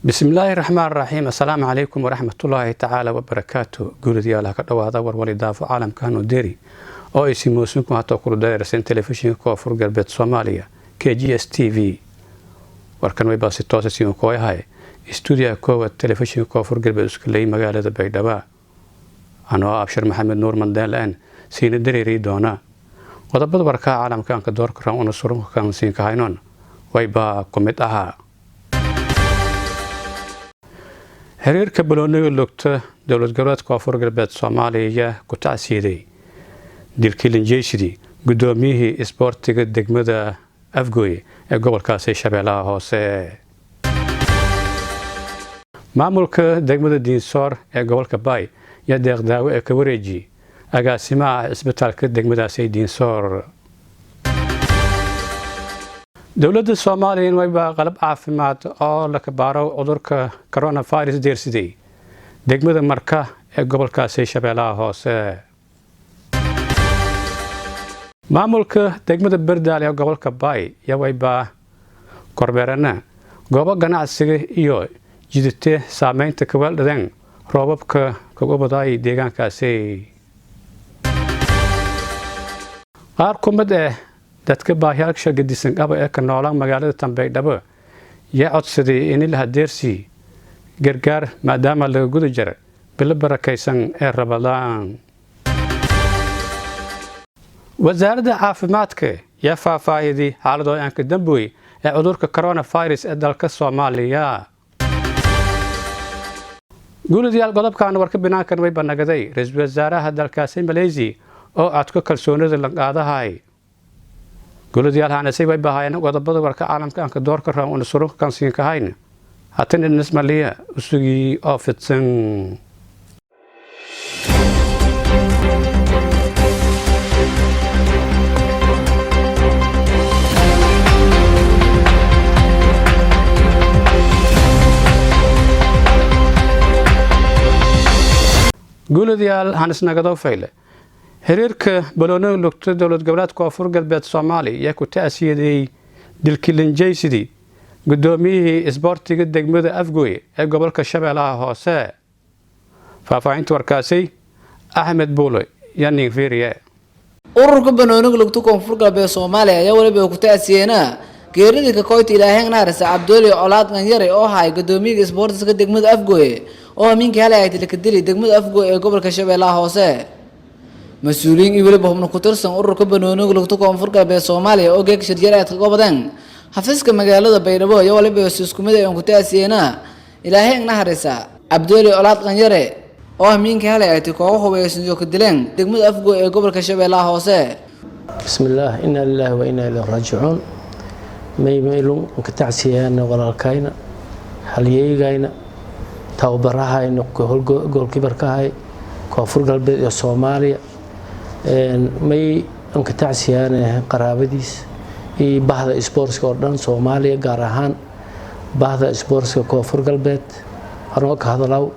Bismillaahi raxmaan raxiim. Assalaamu calaykum waraxmatullaahi tacaala wabarakaatu. Guulidayaal, ka dhawaada warwali daafo caalamkanu deri oo ay simoosinkum hatoo kula dareersan Telefishinka Koonfur Galbeed Soomaaliya, KGS TV. Warkan way baasi toosa sinkooyahay istuudiyaha koowaad Telefishinka Koonfur Galbeed iskaley magaalada Baydhaba. Anoo Abshir Maxamed Nuur Mandeel siina dareeri doona qodobada warkaa caalamkaanka doorka una surunka siinkahaynon waybaa ku mid ahaa: xiriirka balooniga lugta dowlad goboleedka Koonfur Galbeed Soomaaliya ku tacsiiday dilkii linjeysidi guddoomiyihii isboortiga degmada Afgooye ee gobolkaasi Shabeellaha Hoose. Maamulka degmada Diinsoor ee gobolka Baay iyo deeqdaawo ee ka wareejiyey agaasimaha cisbitaalka degmadaasi Diinsoor. Dowladda Soomaaliya waybaa qalab caafimaad oo la kabaaro cudurka coronavirus deersiday degmada Marka ee gobolkaasi Shabeellaha Hoose. Maamulka degmada Berdaal ee gobolka Baay iyo waybaa korbeerana goobo ganacsiga iyo jidate saameynta kaweeldhadeen roobabka kagobaday deegaankaasi. Qaar ku mid ah dadka baahyaalka gadisan qaba ee ka noolaan magaalada Tambaydhabo yaa codsaday in la hadeersi gargaar, maadaama laga guda jara bilo barakaysan ee Rabadaan. Wasaaradda caafimaadka yaa faahfaahiday xaaladoo aanka damboy ee cudurka coronavirus ee dalka Soomaaliya. Guuladayaal, qodobkan warka binaankan way banagaday ra-iisul wasaaraha dalkaasi Maleysia oo codko kalsoonida lanqaadahay. Guuladayaal, haanasay way bahaayeen qodobada warka caalamka aanka doorka ran una surunka kansiinkahayn. Hatan inismaliya usugii oo fidsan. Guuladayaal, hanisnagado fayle. Xiriirka balooniga lugta dowlad goboleedka Koonfur Galbeed Soomaaliya ayaa ku ta'siyadeeyey dilkilinjaysidii guddoomiyihii isboortiga degmada Afgooye ee gobolka Shabeellaha Hoose. Faahfaahinta warkaasi Axmed Buule iyo Ninfiriye. Ururka banooniga lugta Koonfur Galbeed Soomaaliya ayaa weliba ku ta'siyeena geeridii kakoyta Ilaaheen naarisa Cabdooli Colaad Qanyare oo ahay gudoomiyaha isboortiska degmada Afgooye oo hamiinkii halay ay tilkadili degmada Afgooye ee gobolka Shabeellaha Hoose. Mas-uuliyiin iyo weliba xubno ku tirsan ururka banooniga lugta Koonfur Galbeed Soomaaliya oo geeg shirjaraadka gobodeen xafiiska magaalada Baydhabo ayaa waliba isku mid ay ku ta'siyeena Ilaaheen naharisa Cabdooli Colaad Qanyare oo hamiinkii halay ay kooxo hubeysan oo ka dileen degmada Afgooye ee gobolka Shabeellaha Hoose. بسم الله، إنا لله وإنا إليه راجعون. Maymaylun ka tacsiyayana walaalkayna, halyeygayna, tababarahayna, goalkeeperkahay Koonfur Galbeed iyo Soomaaliya. May ka tacsiyayana qaraabadiis iyo bahda sportska oo dhan Soomaaliya, gaar ahaan bahda sportska Koonfur Galbeed. Anoo ka hadlaw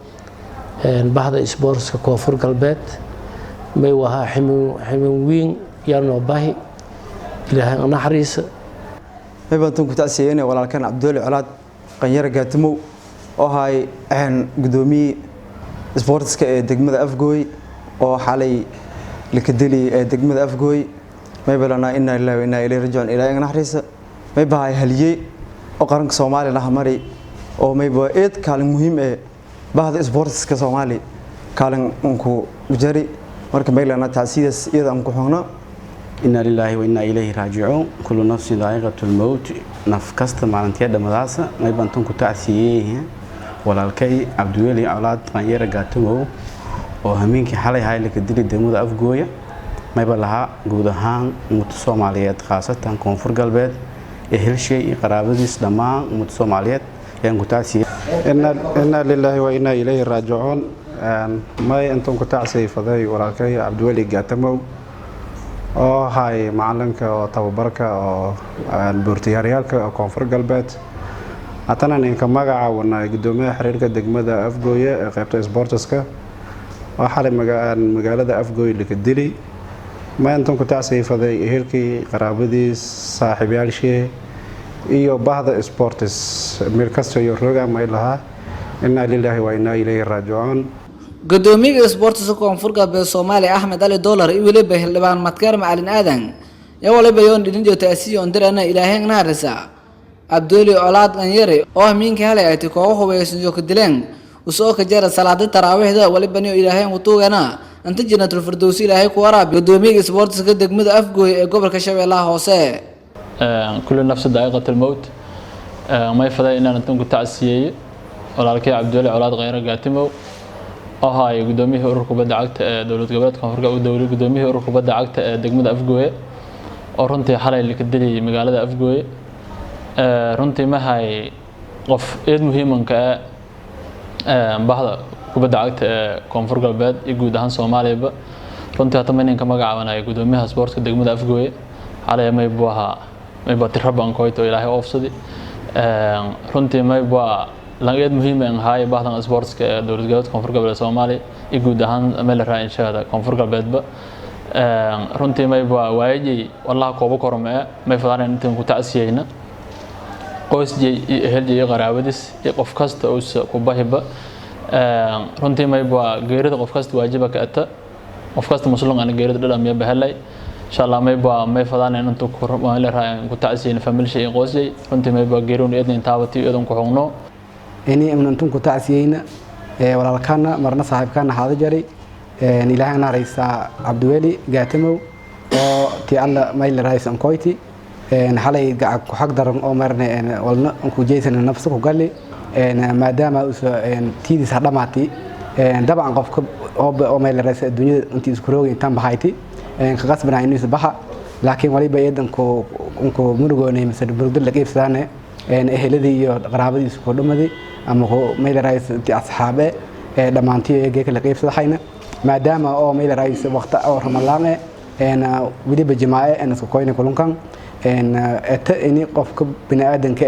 bahda sportska Koonfur Galbeed, may wahaa ximin weyn yaa noo bahi. Ilaahay naxariisa. May baan tan ku tacsiyeyna walaalkan Cabdooli Colaad Qanyare Gaatimow oo ahay gudoomiyii isboortiska ee degmada Afgooy oo xalay lakadeli ee degmada Afgooy. May balanaa inaa lillahi wa inaa ilayhi rajicuun. Ilaahay naxariisa. May bahay haliye oo qaranka Soomaaliya laha mari oo mayba eed kaalin muhiim ee bahda isboortiska Soomaaliya kaalin unku jari. Marka may lanaa tacsidaas iyada aan ku xogno. Inaa lilaahi wa inaa ilayhi raajicuun. Kullu nafsin daa'iqatu lmowt, naf kasta maalintiya dhamadaasa. May baan tan ku tacsiyeeyey walaalkay Cabdiweli Colaad Qanyare Gaatamow oo hameenkii xalay ahay laka dili degmada Afgooya. Mayba lahaa guud ahaan ummadda Soomaaliyeed, khaasatan Koonfur Galbeed, ee helshay iyo qaraabadiis, dhammaan ummadda Soomaaliyeed ayaan ku tacsiyey. Inaa lilaahi wa inaa ilayhi raajicuun. May intan ku tacsiyay walaalkay Cabdiweli Gaatamow oo ahay macalinka oo tababarka oo buurtiyaaryaalka Koonfur Galbeed, haddana ninka magaca wanaa gudoomiyaha xiriirka degmada Afgooye ee qaybta sboortiska oo xalay magaalada Afgooye laka dili. Ma intan ku tacsiyfaday ehelkii, qaraabadiis, saaxiibyaalshii. Iyo bahda sports meel kasta iyo roga may lahaa, inaa lilaahi wa inaa ilayhi raajicuun. Gudoomiyaha isboortiska Koonfur Galbeed Soomaaliya, Axmed Cali Doolar, iyo weliba xildhibaan Madkeer Macalin Aadan yaa waliba yoon dhininjo taasiyo ondirana Ilaahay naharisa Cabduuli Colaad Qanyare oo hamiinkii halay ay ti kooga hubeysan ka dileen usoo ka jara salaada taraawiixda. Waliba niyo Ilaahay kutuugana anta Jannatul Firdowsi Ilaahay ku waraabi gudoomiyaha isboortiska degmada Afgooy ee gobolka Shabeellaha Hoose. Kullu nafsi daa'iqat almowt. May faday inaan intan ku tacsiyeeye walaalkay Cabdiweli Colaad Khayre Gaatimow oo ahaay gudoomiyihii ururka kubadda cagta ee dowlad goboleedka Koonfur Galbeed, gudoomiyihii ururka kubadda cagta ee degmada Afgooye, oo runtii xalay la ka diliyay magaalada Afgooye. Runtii mahay qof eed muhiimanka ah bahda kubadda cagta ee Koonfur Galbeed iyo guud ahaan Soomaaliyaba. Runtii hata maninka magacaabanaya gudoomiyaha sportka degmada Afgooye. Xalay may buu ahaa, may baa tiraban koyto Ilaahay oofsadi. Runtii may baa langeed muhiim aan ahaay bahdan sportska ee dowlad goboleedka Koonfur Galbeed Soomaaliya iyo guud ahaan meel raacinshaada Koonfur Galbeedba. Runtii may baa waayay wallahi koobo kormee. May fadaan intaan ku tacsiyeyna qoysjay iyo eheljay iyo qaraabadiis iyo qof kasta oo ku bahiba. Runtii may baa geerida qof kasta waajiba ka ata, qof kasta muslim aan geerida dhadhamiya bahelay, insha Allah. May baa may fadaan inta ku meel raacin ku tacsiyeyna familshay iyo qoysjay. Runtii may baa geerida eedna taabati eedan ku xogno. Ini imnantun ku tacsiyeyna walaalkaana marna saaxiibkaana haada jaray, Ilaahay naaraysa Cabdiweli Gaatamow oo ti Alla mayl raaysan koyti xalay gaca ku xaq daran oo marna walna ku jeysana nafsa ku gali, maadaama uu tiidis dhamaatay. Dabcan qofka oo mayl raaysa adduunyada intii isku roogay intaan baxayti ka qasbana inuu baxa, laakiin waliba eedan ku ku murugoonay mise burugdal la qaybsadaane eheladii iyo qaraabadiisa ku dhumaday ama mayl raaysa intii asxaabe dhammaantii geeka la qaybsadahayna, maadaama oo mayl raaysa waqti oo Ramadaan weliba jimaace isku koyna kulunkan eta ini qofka biniaadanka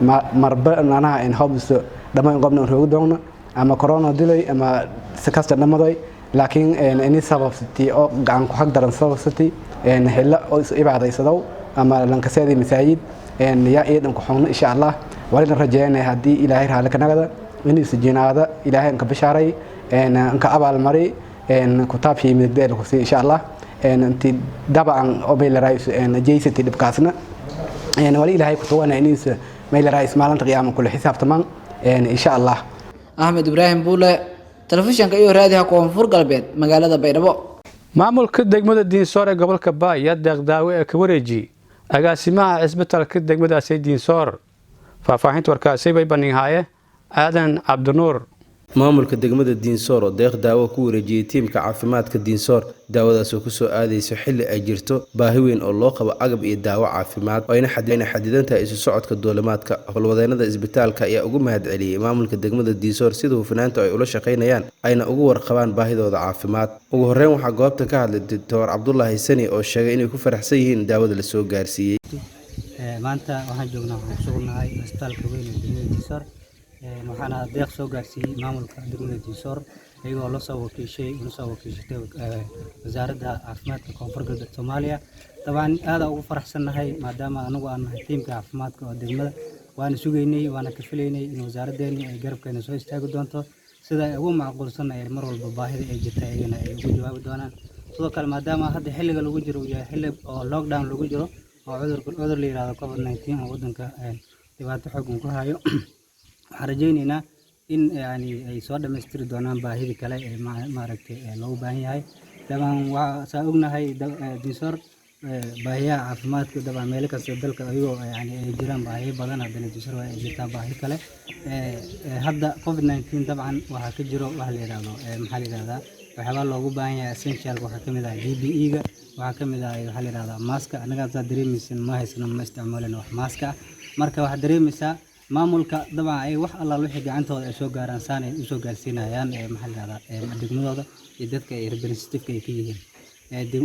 ah marba manaha hobso dhammaan qobna roogi doona ama corona dilay ama si kasta dhamaday, laakiin ini sababsatay oo gacan ku xaq daran sababsatay xillo oo is ibaadaysadow ama lankaseedii masaajid yaa iidan ku xogno, insha Allah. Walina rajeynaya haddii Ilaahay raali ka nagada inuu isjinaada Ilaahay inka bishaaray inka abaalmari kutaabshii midigdeel ku sii, insha Allah. Intii dabcan oo meel raayis jeysatay dhibkaasna wali Ilaahay ku tuwana inuusa meel raayis maalinta qiyaama kula xisaabtamaan, insha Allah. Axmed Ibraahim Buule, telefishanka iyo raadiyaha Koonfur Galbeed, magaalada Baydhabo. Maamulka degmada Diinsoor ee gobolka Baay yaa deeqdaawe ee ka wareejiyey agaasimaha cisbitaalka degmadaasi Diinsoor. Faahfaahinta warkaasi bay baninhaaye Aadan Cabdinuur. Maamulka degmada Diinsoor oo deeq daawo ku wareejiyey tiimka caafimaadka Diinsoor, daawadaasoo kusoo aadayso xilli ay jirto baahi weyn oo loo qabo agab iyo daawo caafimaad oo ayna xadidan tahay isu socodka duulimaadka. Howlwadeenada isbitaalka ayaa ugu mahad celiyey maamulka degmada Diinsoor sida hufnaanta ay ula shaqaynayaan ayna ugu warqabaan baahidooda caafimaad. Ugu horreyn waxaa goobta ka hadlay Doctor Cabdulaahi Sani oo sheegay inay ku faraxsan yihiin daawada lasoo gaarsiiyey. Maanta waxaan joognaa, waxaan ku sugnahay isbitaalka weyn ee degmada Diinsoor. Waxaana deeq soo gaarsiiyey maamulka degmada Diinsoor iyagoo la soo wakiishay una soo wakiishatay Wasaaradda Caafimaadka Koonfur Galbeed Soomaaliya. Dabcan aad ugu faraxsannahay maadaama anagu aan nahay tiimka caafimaadka oo degmada, waana sugaynay waana ka filaynay in wasaaraddeeni ay garabkeena soo istaagi doonto sida ay ugu macquulsan ay mar walba baahida ay jirta iyagana ay ugu jawaabi doonaan. Sidoo kale maadaama hadda xilliga lagu jiro uu yahay xilli oo lockdown lagu jiro oo cudurka cudur la yiraahdo COVID-19 oo waddanka dhibaato xooggan ku hayo, waxaan rajaynaynaa in yani ay soo dhammaystiri doonaan baahidii kale ee maaragtay loogu baahan yahay. Dabcan waa saa ognahay Diinsoor baahiyaha caafimaadka, dabcan meelo kasta dalka ayagoo yani ay jiraan baahiyo badan, haddana Diinsoor waa ay jirtaa baahi kale. Hadda COVID-19 dabcan waxaa ka jiro waxa la yiraahdo, maxaa la yirahdaa, waxyaabaa loogu baahan yahay essential waxaa kamid ah PPE-ga, waxaa kamid ah waxaa la yirahdaa maska. Annaga saa dareemaysan ma haysano, ma isticmaalin wax maska ah. Marka waxaad dareemaysaa maamulka dabcan ay wax allaal wixii gacantooda ay soo gaaraan saan ay usoo gaarsiinayaan, maxaa la yirahdaa, degmadooda iyo dadka ay representative ay ka yihiin.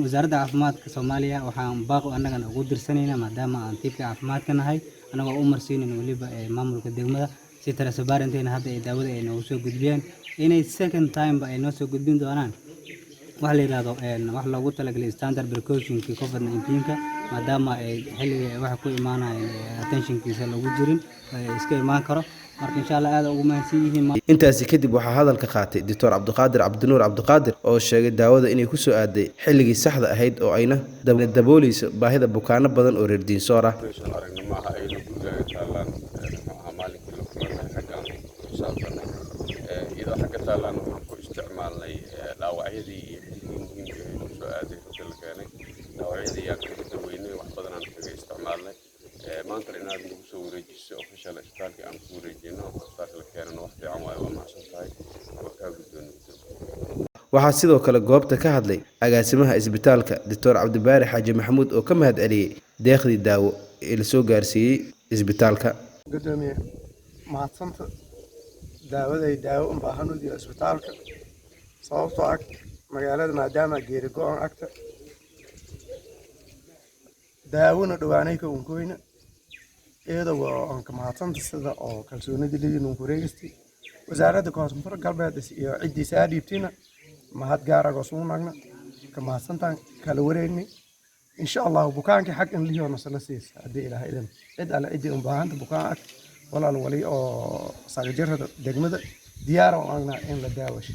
Wasaaradda Caafimaadka Soomaaliya waxaan baaqo annagana ugu dirsanaynaa, maadaama aan tiibka caafimaadka nahay, annagoo u marsiinin weliba maamulka degmada si transparent-na hadda ay daawada ay noogu soo gudbiyeen, inay second time ba ay noo soo gudbin doonaan waxa la yiraahdo wax loogu talagalay standard precautionki COVID-19-ka. Maadaama ay xilliga waxa ku imaanayeen attentionkiisa lagu jirin, iska imaan karo. Marka insha Allah aad ugu mahadsan yihiin. Intaasi kadib waxaa hadalka qaatay Doctor Cabdiqaadir Cabdinuur Cabdiqaadir oo sheegay daawada inay kusoo aaday xilligii saxda ahayd oo ayna dabooleyso baahida bukaano badan oo reer Diinsoor ah. Aragna maaha ayadoo gurigaaga taalaan, muxuu ahaa, maalinkii la kulanay xagga aan ku xisaabtanay, iyadoo xagga taalaan waxaan ku isticmaalnay dhaawacyadii iyo xilligii muhiimka ahayd uu soo aaday runtii la keenay dhaawacyadii aan kaga daweynay, wax badan aan kaga isticmaalnay. Maantana inaad nagu soo wareejiso official isbitaalkii aan ku wareejino, isbitaalka la keenana, wax fiican waaye. Waa mahadsan tahay, waa kaa guddoon. Waxaa sidoo kale goobta ka hadlay agaasimaha isbitaalka, Doctor Cabdibaari Xaaji Maxamuud, oo ka mahad celiyey deeqdii daawo ee lasoo gaarsiiyey isbitaalka. Gudoomiye, mahadsanta. Daawaday daawo u baahan u isbitaalka, sababtoo ag magaalada maadaama geeri go-an agta daawona dhawaanay ka unkoyna iyada waa aan ka mahadsanta sida oo kalsoonida lidiin unku wareegistay wasaaradda Koonfur Galbeed iyo ciddiisa aa dhiibtina mahad gaarago suu nagna ka mahadsantaan kala wareegnay. Insha Allahu bukaankii xag in lihiona sala siisa haddii Ilaahay idin cid alle ciddii un baahanta bukaan ag walaal wali oo sagajarada degmada diyaara u agnaa in la daawasho.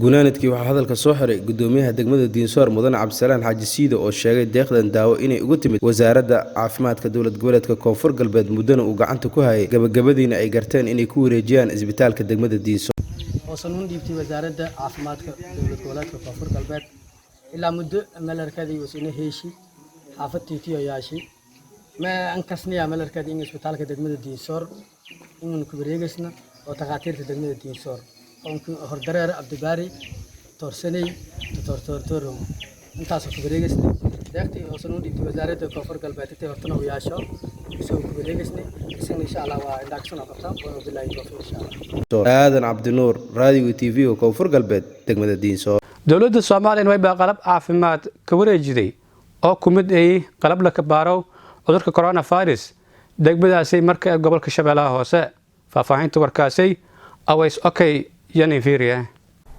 Gunaanadkii waxaa hadalka soo xiray gudoomiyaha degmada Diinsoor, Mudane Cabdisalaan Xaaji Siido, oo sheegay deeqdan daawo inay uga timid wasaaradda caafimaadka dowlad goboleedka Koonfur Galbeed, muddana uu gacanta ku hayay, gabagabadiina ay garteen inay ku wareejiyaan isbitaalka degmada Diinsoor. Oo sanuun dhiibtay wasaaradda caafimaadka dowlad goboleedka Koonfur Galbeed ilaa muddo malarkadii wasina heeshi xaafad tiitiyo yaashi ma ankasniya malarkadii in isbitaalka degmada Diinsoor inuu ku wareegaysna oo takhaatiirta degmada Diinsoor hordareer Cabdibaari Toorsaney Doctor intaasoo ku wareegaysnay. Deeqtii oo sanuun dhiibtay wasaaradda Koonfur Galbeed intay hortana u yaasho isagoo ku wareegaysnay isagna insha Allah waa indhaagsan oo qabtaa. Wabilaahi tawfiiq insha Allah. Aadan Cabdinuur, Raadiga TV Koonfur Galbeed, degmada Diinsoor. Dowladda Soomaaliya way baa qalab caafimaad ka wareejiday oo ku mid ay qalab la kabaaro cudurka coronavirus degmadaasi marka ee gobolka Shabeellaha Hoose. Faahfaahinta warkaasi Aways okay yaninfiria.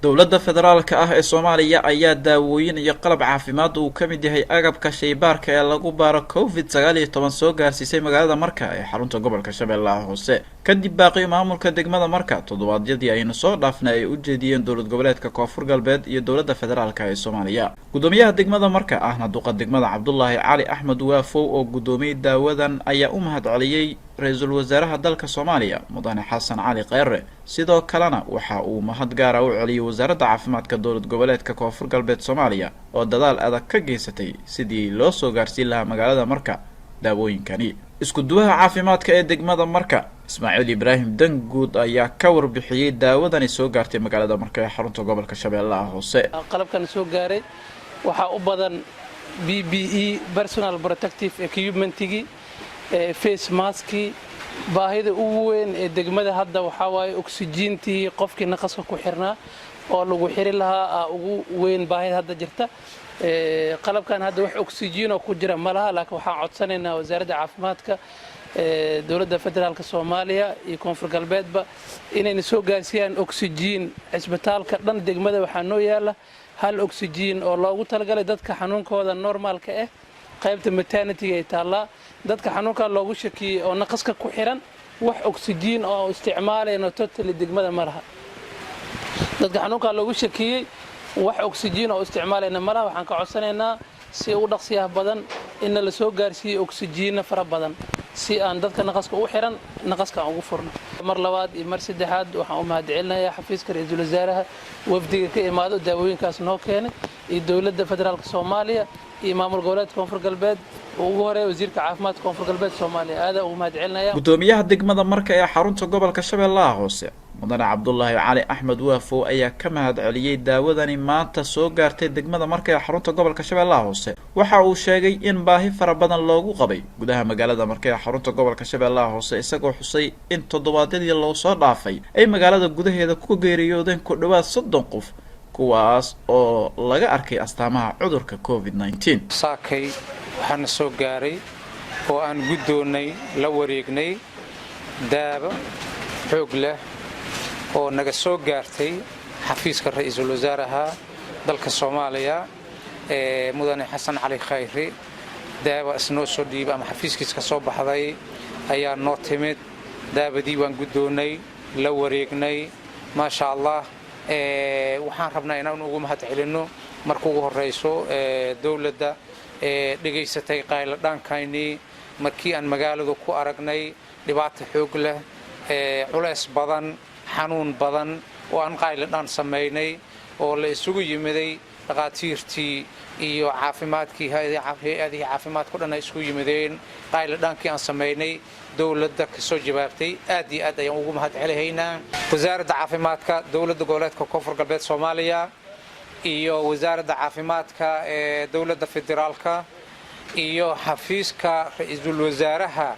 Dowladda federaalka ah ee Soomaaliya ayaa daawooyin iyo qalab caafimaad uu ka mid yahay agabka shaybaarka ee lagu baaro COVID-19 soo gaarsiisay magaalada Marka ee xarunta gobolka Shabeellaha Hoose, kadib baaqi maamulka degmada Marka toddobaadyadii aynu soo dhaafnay ay u jeediyeen dowlad goboleedka Koonfur Galbeed iyo dowladda federaalka ee Soomaaliya. Gudoomiyaha degmada Marka ahna duqa degmada, Cabdulaahi Cali Axmed Waafow, oo gudoomiyey daawadan ayaa u mahad celiyey ra-iisul wasaaraha dalka Soomaaliya, Mudane Xasan Cali Kheyre. Sidoo kalena waxa uu mahad gaara u celiyey wasaaradda caafimaadka dowlad goboleedka Koonfur Galbeed Soomaaliya oo dadaal adag ka geysatay sidii loo soo gaarsiin lahaa magaalada Marka daawooyinkani. Isku-duwaha caafimaadka ee degmada Marka, Ismaaciil Ibraahim Danguud, ayaa ka warbixiyey daawadani soo gaartay magaalada Marka ee xarunta gobolka Shabeellaha Hoose. Qalabkan soo gaaray waxaa u badan PPE, personal protective equipmentigii, face maskii. Baahida ugu weyn ee degmada hadda waxaa waaye oksijiintii qofkii naqaska ku xirnaa oo lagu xiri lahaa ugu weyn baahida hadda jirta. Qalabkan hadda wax oksijiinoo ku jira ma laha, laakiin waxaan codsanaynaa wasaaradda caafimaadka dowladda federaalka Soomaaliya iyo Koonfur Galbeedba inayna soo gaarsiiyaan oksijiin cisbitaalka dhan. Degmada waxaa noo yaala hal oksijiin oo loogu talagalay dadka xanuunkooda normaalka ah, qaybta maternityga ay taallaa. Dadka xanuunkaa loogu shakiyey oo naqaska ku xiran wax oksijiin oo isticmaalayno totally degmada ma laha. Dadka xanuunkaa loogu shakiyey wax oksijiin oo isticmaalayna ma laha. Waxaan ka codsanaynaa si ugu dhaqsiyaha badan inna la soo gaarsiiyo oksijiinna fara badan si aan dadka naqaska u xiran naqaska aan ugu furno. Mar labaad iyo mar saddexaad waxaan u mahadcelinayaa xafiiska ra-iisul wasaaraha, wafdiga ka imaado daawooyinkaas noo keenay, iyo dowladda federaalka Soomaaliya iyo maamul goboleedka Koonfur Galbeed oo ugu horeeya wasiirka caafimaadka Koonfur Galbeed Soomaaliya. Aadaa ugu mahadcelinaya. Gudoomiyaha degmada Marka ee xarunta gobolka Shabeellaha Hoose, Mudane Cabdulaahi Cali Axmed Waafow, ayaa ka mahad celiyey daawadani maanta soo gaartay degmada Marka ee xarunta gobolka Shabeellaha Hoose. Waxa uu sheegay in baahi fara badan loogu qabay gudaha magaalada Marka ee xarunta gobolka Shabeellaha Hoose, isagoo xusay in toddobaadyadii loo soo dhaafay ay magaalada gudaheeda ku geeriyoodeen ku dhowaad 30 qof, kuwaas oo laga arkay astaamaha cudurka COVID-19. Saakay waxaana soo gaaray oo aan guddoonnay, la wareegnay daawo xoog leh oo naga soo gaartay xafiiska ra-iisul wasaaraha dalka Soomaaliya ee Mudane Xasan Cali Khayri. Daawa isnoo soo dhiibay ama xafiiskiis ka soo baxday ayaa noo timid. Daabadii waan guddoonnay, la wareegnay, maasha Allah. Waxaan rabnaa inaan ugu mahad celinno marka ugu horeyso dowladda dhegaysatay qayladhaankaynii markii aan magaaladu ku aragnay dhibaato xoog leh, culays badan, xanuun badan oo aan qayladhaan samaynay oo la isugu yimiday dhaqaatiirtii iyo caafimaadkii, hay-adihii caafimaadka o dhan ay isku yimideen. Qayladhaankii aan samaynay dowladda ka soo jawaabtay, aad iyo aad ayaan ugu mahad celihaynaa Wasaaradda Caafimaadka Dowladda Goboleedka Koonfur Galbeed Soomaaliya iyo Wasaaradda Caafimaadka ee dowladda federaalka iyo xafiiska ra-iisul wasaaraha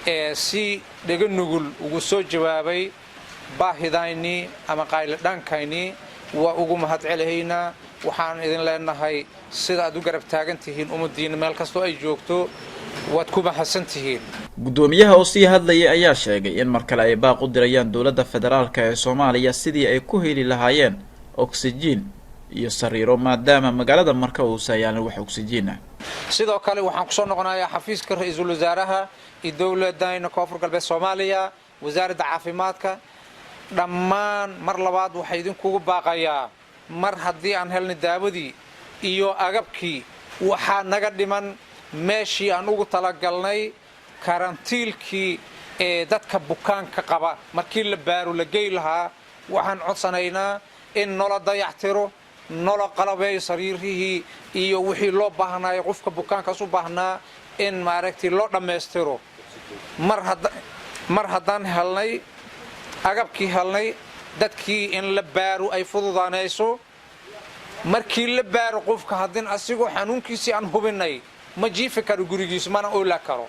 ee si dhega nugul ugu soo jawaabay baahidaynii ama qayladhaankaynii. Waa ugu mahad celihaynaa. Waxaan idin leenahay, sida aad u garab taagan tihiin ummaddiina meel kastoo ay joogto, waad ku mahadsan tihiin. Guddoomiyaha oo sii hadlayay ayaa sheegay in mar kale ay baaq u dirayaan dowladda federaalka ee Soomaaliya sidii ay ku heli lahaayeen oksijiin iyo sariiro, maadaama magaalada Marka uusa yaalin wax oksijiin ah. Sidoo kale waxaan kusoo noqonayaa xafiiska ra-iisul wasaaraha iyo dowladayna Koonfur Galbeed Soomaaliya, Wasaaradda Caafimaadka dhammaan. Mar labaad waxaa idinkugu baaqayaa, mar haddii aan helnay daawadii iyo agabkii, waxaa naga dhiman meeshii aan ugu talagalnay karantiilkii ee dadka bukaanka qaba markii la baaro la gey lahaa. Waxaan codsanaynaa in nola dayactiro, nola qalabeeyo sariirihii iyo wixii loo baahnayo qofka bukaankaas u baahnaa in maaragtay loo dhammaystiro. Mar haddaan helnay agabkii, helnay dadkii in la baaro ay fududaanayso, markii la baaro qofka haddin asigoo xanuunkiisii aan hubinay ma jiifi karo gurigiisu, mana oola karo.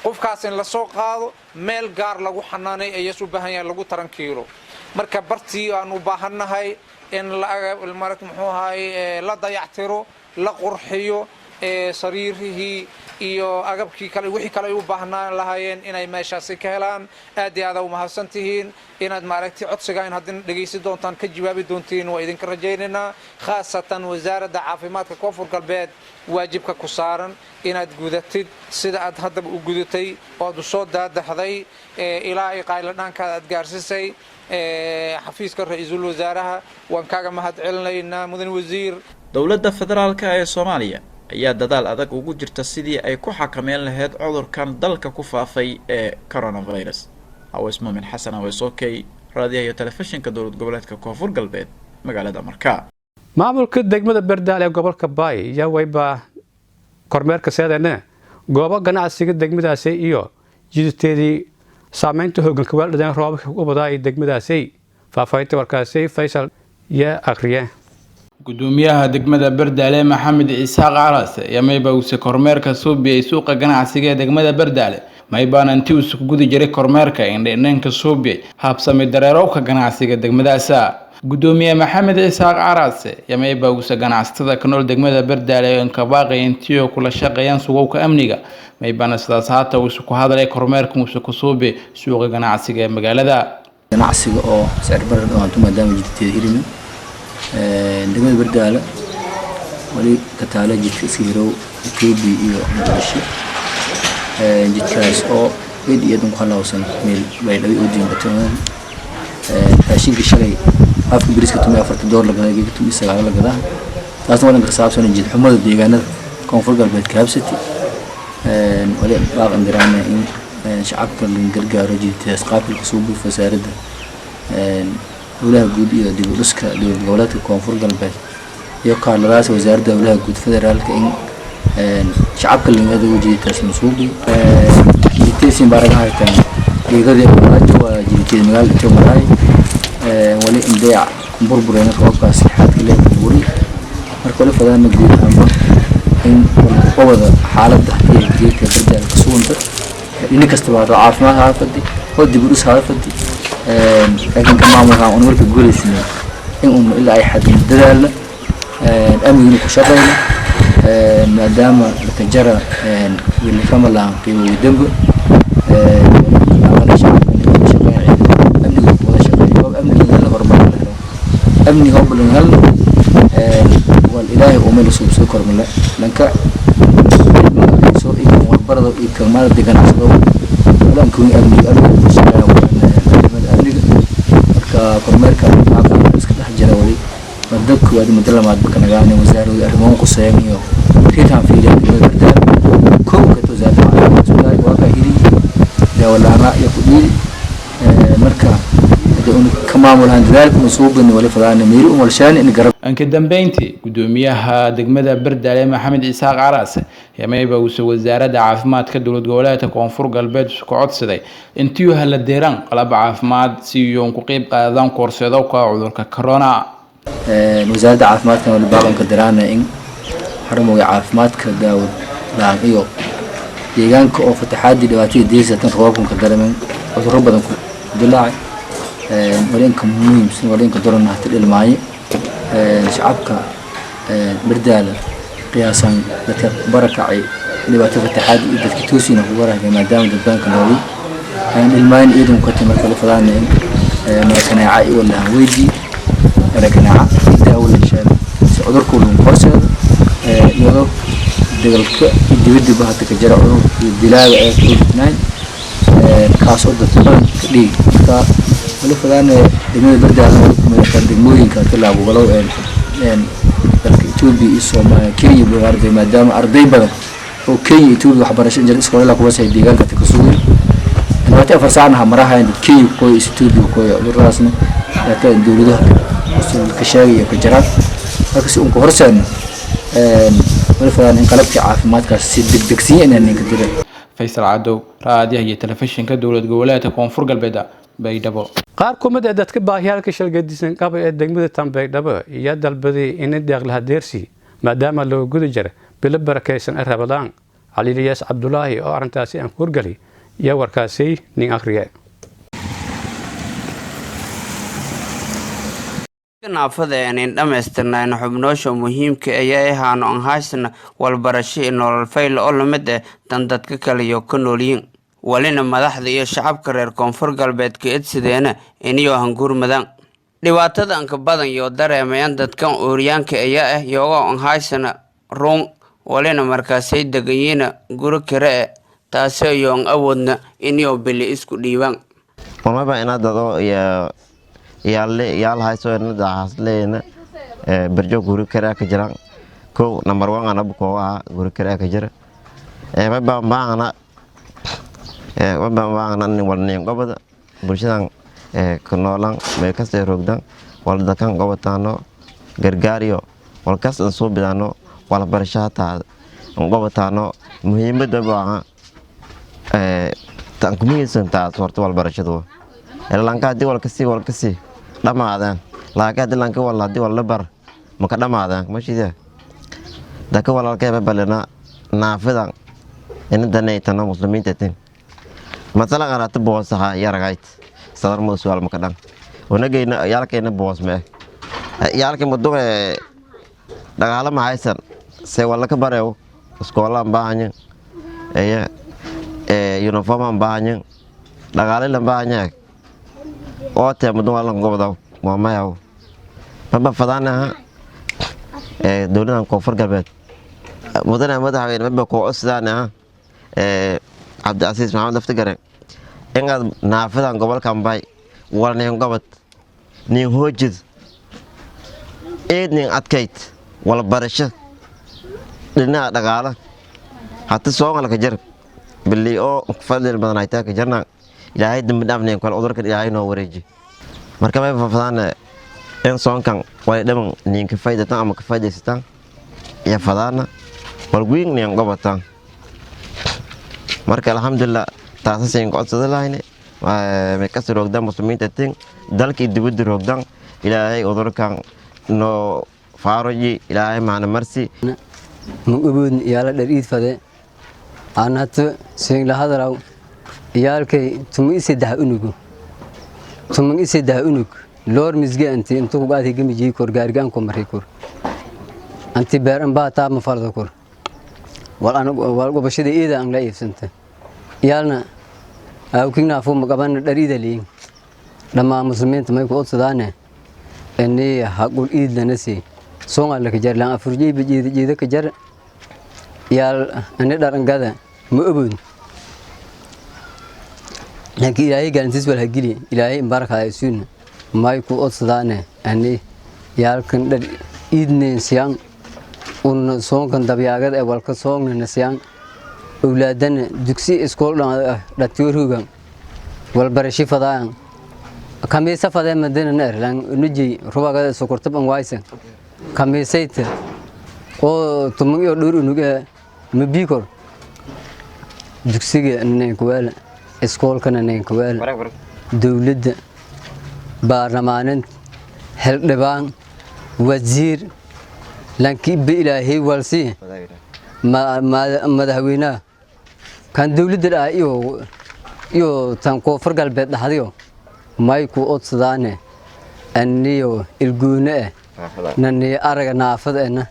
Qofkaas in lasoo qaado, meel gaar lagu xanaanay ayaas u baahan yahay, lagu tarankiilo. Marka bartii aan u baahannahay in marat muxuu ahaay la dayactiro, la qurxiyo, sariirihii iyo agabkii kale, wixii kale ay u baahnaan lahaayeen inay meeshaasi ka helaan. Aad iyo aada u mahadsan tihiin inaad maaragtay codsiga in haddina dhegaysan doontaan, ka jawaabi doontiin, waa idinka rajaynaynaa. Khaasatan Wasaaradda Caafimaadka Koonfur Galbeed, waajibka ku saaran inaad gudatid sida aad haddaba u gudatay oo aad u soo daadahday ilaa ay qayladhaankaada aad gaarsiisay xafiiska ra-iisul wasaaraha. Waan kaaga mahad celinaynaa, mudan wasiir. Dowladda federaalka ee Soomaaliya ayaa dadaal adag ugu jirta sidii ay ku xakameyn lahayd cudurkan dalka ku faafay ee coronavirus. Aweys Muumin Xasan Aweys, okay, raadiyaha iyo telefishinka Dowlad Goboleedka Koonfur Galbeed, magaalada Markaa. Maamulka degmada Berdaal ee gobolka Baay ayaa wayba kormeerka seedane goobo ganacsiga degmadaasi iyo jiditeedii saameynta hooganka waaldhadeen roobabka u badaa ee degmadaasi. Faahfaahinta warkaasi Faysal yaa akhriye. Gudoomiyaha degmada Berdaale Maxamed Isaaq Calas ayaa mayba uuse kormeerka suubiyay suuqa ganacsiga ee degmada Berdaale. Maybaan intii uuse ku guda jiray kormeerka indheindheynka suubiyay habsami dareerowka ganacsiga degmadaasa. Gudoomiye Maxamed Isaaq Carase ayaa mayba uuse ganacsatada ka nool degmada Berdaale ee kabaaqay intiyo kula shaqeeyaan sugowka amniga. Maybana sidaas haata uuse ku hadlay kormeerka uuse ku suubi suuqa ganacsiga ee magaalada. Ganacsiga oo sicir barar dhawaanto maadaama jidteeda hirimi degmada Berdaale, wali ka taala jidka iska hirow Etoobiya iyo Muqdisho, jidkaas oo eed iyo ku halawsan meel Baydhabo oo diinbataan. Raashinka shalay afka bariiska 14 door la gadaa, geega 19 la gadaa. Taasna waa ka saabsan jid xumada deegaanada Koonfur Galbeed ka habsatay. Wali baaq indiraana in shacabka la gargaaro jidkaas qaabka kasoo buuf. Wasaaradda Howlaha Guud iyo dib u dhiska Dowlad Goboleedka Koonfur Galbeed iyo kaaladaas Wasaaradda Howlaha Guud federaalka in shacabka lingada jiditaas masuubi jiditaysin baaraga haytaan geegadii walaajo waa jiditeed magaalada intee maraay wali indeec burbureena roobkaas xaadka lee burburi. Marka wali fadaana guud ahaanba in wada xaaladda iyo geedka Bardaal ka suganta dhini kastaba hado caafimaad haa fadi oo dib u dhis haa fadi, laakiin ka maamulka aan marka guulaysanay in uun ilaa ay xad dadaalna amnigina ku shaqeyna, maadaama lakajara wili ramalan qiimo dambe amniga wada shaqeeyo. Amniga la horumar la helo, amniga oo badan helno wal Ilaahay uu meel soo kormale lanka. walkabarado iyo kan maaragtay ganacsado walaanka weyn amniga amniga ku shaqeeya ciidamada amniga. Marka kormeerka qaabka iska dhex jira wali muddo koowaad, muddo labaad marka nagaana wasaaradda arrimahan quseeyaan iyo riitaan fiiriya degmada Bardaale. Kow ka wasaaradda caafimaadka isbitaalka waa ka hiri daawo la'aana iyo ku dhiiri. Marka hadii uu ka maamulahan dadaalka uu soo bani wali fadaana meeri u walshaan in garab. Anka dambeyntii, gudoomiyaha degmada Bardaale Maxamed Isaaq Caraas mayba uuse wasaaradda caafimaadka dowlad goboleedka Koonfur Galbeed isku codsaday intii hala deeraan qalab caafimaad si iyoon ku qeyb qaadaan koorseedowka cudurka corona. Wasaaradda caafimaadka wali baabanka diraana in xarumowga caafimaadka daawo la-aan iyo deegaanka oo fataxaadii dhibaatada deysatan roobabkan ka daremen cudurro badan ku dilaacay. Wali inka muhiimsan, wali inka daran hata dhilmaaye shacabka Bardaale qiyaasan dadka barakacay dhibaato fataxaad iyo dadka toosina ku barakacay, maadaama dad badanka nooli dhilmaayin iidan ka marka la fadaana in marakanaaca iyo walahan weydii marakanaaca daawo la sheego si cudurku lagu horseedo, iyadoo dagalka iyo dibaddiba hata ka jira cudur iyo dilaaga ee COVID-19 kaas oo dad badan ka dhigi. Marka wali fadaana degmada Bardaale wali kumid degmooyinka tallaabo dalka Ethiopia iyo Soomaaliya, Kenya buu arday, maadaama arday badan oo Kenya, Ethiopia waxbarasho jir iskoolada kuwa say deegaanka ka sugay 24 saacna ha marahayn dad Kenya ku iyo Ethiopia ku iyo cuduradaasna hata dowladaha ka sheegay ka jiraan. Marka si uun ka horseedno wali fadaan in qalabkii caafimaadkaas si degdegsiin inaan ninka dira. Faysal Cadow, raadiyaha iyo telefishinka dowlad goboleedka Koonfur Galbeed, Baydhabo. Qaar ku mid ah dadka baahiyaalka shalgadisan qaba ee degmada Tanbaydhabo iyo dalbaday in deeq lahadeersi maadaama loo guda jira bilo barakaysan ee Rabadaan. Caliiliyaas Cabdulaahi oo arrintaasi aan ku horgelay iyo warkaasi nin akhriye. Naafada aanin dhammaystirnayn xubnoosha muhiimka ayaa ahaano aan haysana walbarasho iyo nolol fayl oo lamid ah tan dadka kale iyo ka noolyiin. Walina madaxda iyo shacabka reer Koonfur Galbeed ka edsideena iniyo hangurmadaan dhibaatada anka badan iyo dareemayaan dadkan ooryaanka ayaa ah iyagoo aan haysana ruun, walina markaasay deganyiina guri kare e taasi iyoon awoodna iniyo bili isku dhiibaan. Wamaba inadado yaale yaal hayso inada hasleena berjo guri kare ka jiraan. Ko number 1 anab ko ah guri kare ka jira maba baahna maba baahna nin walnin gobada bulshadan ku noolan meel kasta roogdan walda kan gobataano gargaariyo walkas aan soo bidaano wala barasho hataa gobataano. Muhiimadda baa tan ku muhiimsan taas horta wal barashadu lanka hadii wal kasii dhamaadaan, laakiin hadii lanka wal hadii wal la bar maka dhamaadaan mashida daka walaalkay balena naafidan in danaytano muslimiinta tin masalan arata boosaha yaragayt sadar mo su'aal maka dhan wanagayna yaalkayna boos me yaalkay muddo dhaqaale ma haysan se wala ka bareew iskoolaan baahanyin ee uniform baahanyin dhaqaale la baahanyaa oo tee muddo waa lan gobda waa mayaw maba fadaanaha dowladan Koonfur Galbeed mudane madaxweyne maba koo codsidaanaha Cabdicasiis Maxamed Laftigare inaad naafidan gobolkan bay wal nin gobod nin hoojid eed nin adkayd wal barasho dhinaca dhaqaala hata soongalka jar bili oo fadli badan ay taa ka jarna. Ilaahay dambi dhaafneen kale cudurkan Ilaahay noo wareeji. Marka may fafadaan in soonkan way dhaman ninka faydatan ama ka faydaysataan iyo fadaana walguyin nin gobotaan. Marka alxamdulilah taasaseen codsada lahayne may kasi roogdaan muslimiinta tin dalkii dibadda roogdaan. Ilaahay cudurkan noo faaroji, Ilaahay maana marsi. Ma ogoodin iyaala dhar iid fade aan hata seengla hadalaw iyaalkay 13 unugu, 13 unug loor misge anti intu ku gaadi gami jii kor gaarigaan ko mari kor anti beer an baa taa ma fardo kor wal anu wal gobashada iida aan la iibsanta iyaalna awkigna afu ma qaban dhar iida liin. Dhammaan muslimiinta may ku odsadaane inii haqul iid lana sii soonga la kajar laan afur jiiba jiida jiida kajar iyaal ani dhar angada Ma obood laakiin Ilaahay galantiis wal hagili, Ilaahay imbaraka isuun may ku odsadaane ani yaalkan dhar iidneen siyaan un soonkan dabyaagad ee walka soongna siyaan, awlaadana dugsi iskool dhatiyorugan walbarashi fadaan, kamiisa fadee madina neer lan nujey rubagada sokortab an waysan kamiisayta oo tuman iyo dhowr unug ee mabikor dugsiga ninkuweela iskoolkana ninkuweela. Dowladda, baarlamaaninta, xildhibaan, wasiir, lankiiba Ilaahay walsi, madaxweynaha kan dowladda dhaha iyo tan Koonfur Galbeed dhaxdiyo, may ku odsadaane aniyo ilguune eh nani araga naafada ena.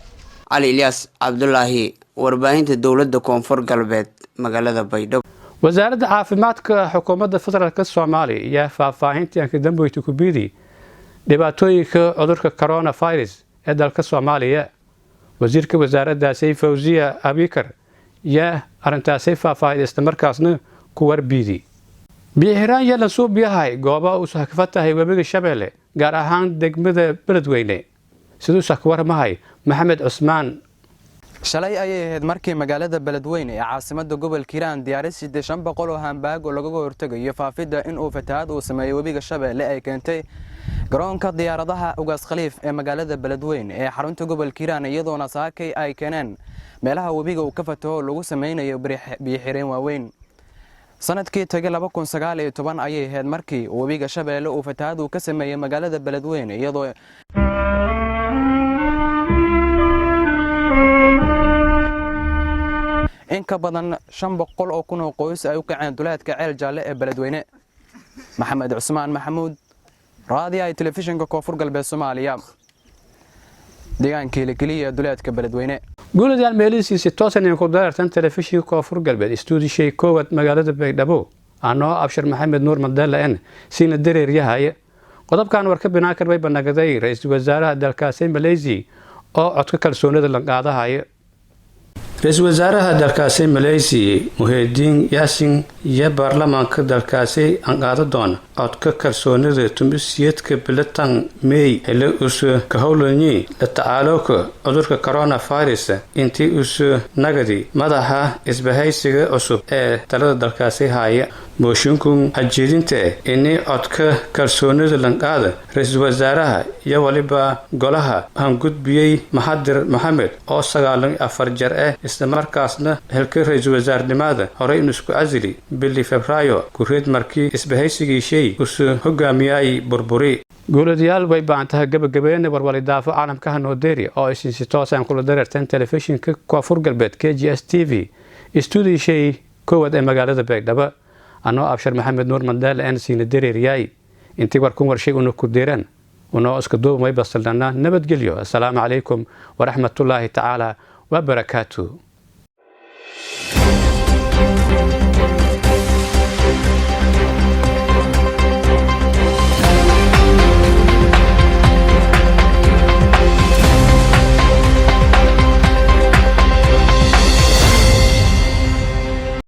Cali Ilyaas Cabdulaahi, warbaahinta dowladda Koonfur Galbeed, magaalada Baydhabo. Wasaaradda caafimaadka xukuumadda federaalk Soomaaliya ayaa faahfaahintii ankadamboyta ku biidi dhibaatooyinka cudurka coronavirus ee dalka Soomaaliya. Wasiirka wasaaraddaasi Fawziya Abikar yaa arrintaasi faahfaahiday, islamarkaasna ku warbiidi. Biyo-xiraan yaa la suubiyahay goobaha uu sahkafa tahay webiga Shabeelle, gaar ahaan degmada Beledweyne. Siduu sah ka warmahay Maxamed Cusmaan. Shalay ayay ahayd markii magaalada Beledweyne ee caasimadda gobolka Hiiraan diyaaris siday 500 oo hambaag oo lagaga hortegayo faafidda in uu fatahaad uu sameeyo webiga Shabeelle ay keentay garoonka diyaaradaha Ugaas Khaliif ee magaalada Beledweyne ee xarunta gobolka Hiiraan, iyadoona saakay ay keeneen meelaha webiga uu ka fataho lagu sameynayo biyo-xireen waaweyn. Sanadkii tagay 2019 ayay ahayd markii webiga Shabeelle uu fatahaad uu ka sameeyey magaalada Beledweyne, iyadoo in ka badan 500,000 oo qoys ay u kaceen duleedka Ceel Jaalle ee Beledweyne. Maxamed Cusmaan Maxamuud, raadiyaha telefishinka Koonfur Galbeed Soomaaliya, deegaanka Hilikeliya ee duleedka Beledweyne. Guuladayaal, meelisiisi toosan idinku dareertan telefishinka Koonfur Galbeed, istuudishay koowaad magaalada Baydhabo, anoo Abshir Maxamed Nuur Mandela n siina dareeryahay. Qodobkan war ka binaakar bay banagaday ra-iisul wasaaraha dalkaasi Malaysia oo codka kalsoonida lanqaadahaya. Ra-iisul wasaaraha dalkaasi Malaysia Muhidiin Yaasin iyo baarlamaanka dalkaasi anqaado doona codka kalsoonida 18-ka bilatan Mey, xili usu ka howlanyi la tacaalowka cudurka coronavirus intii usu nagadi madaxa isbahaysiga cusub ee talada dalkaasi haya. Mooshinkun hajeedinta ini codka kalsoonida lanqaada ra-iisul wasaaraha iyo waliba golaha hangudbiyey Maxadir Maxamed oo 94 jar ah, islamarkaasna xilka ra-iisul wasaarnimada horey inuu isku casili bili Febraayo kureed markii isbahaysigii shay usu hogaamiyay burburi. Guuladayaal, way baahantaha gabagabeena warwalidaafo caalamka hanooderi oo isinsi toosaan kula dareertan telefishinka Koonfur Galbeed KGS TV, istuudishay koowaad ee magaalada Baydhabo, anoo Abshir Maxamed Nuur Mandela n siina dareeryaay. Intii warkun warshay una ku deeraan unoo iska duubmay basaldana nabadgelyo. Assalaamu calaykum waraxmatullaahi tacaala wabarakaatu.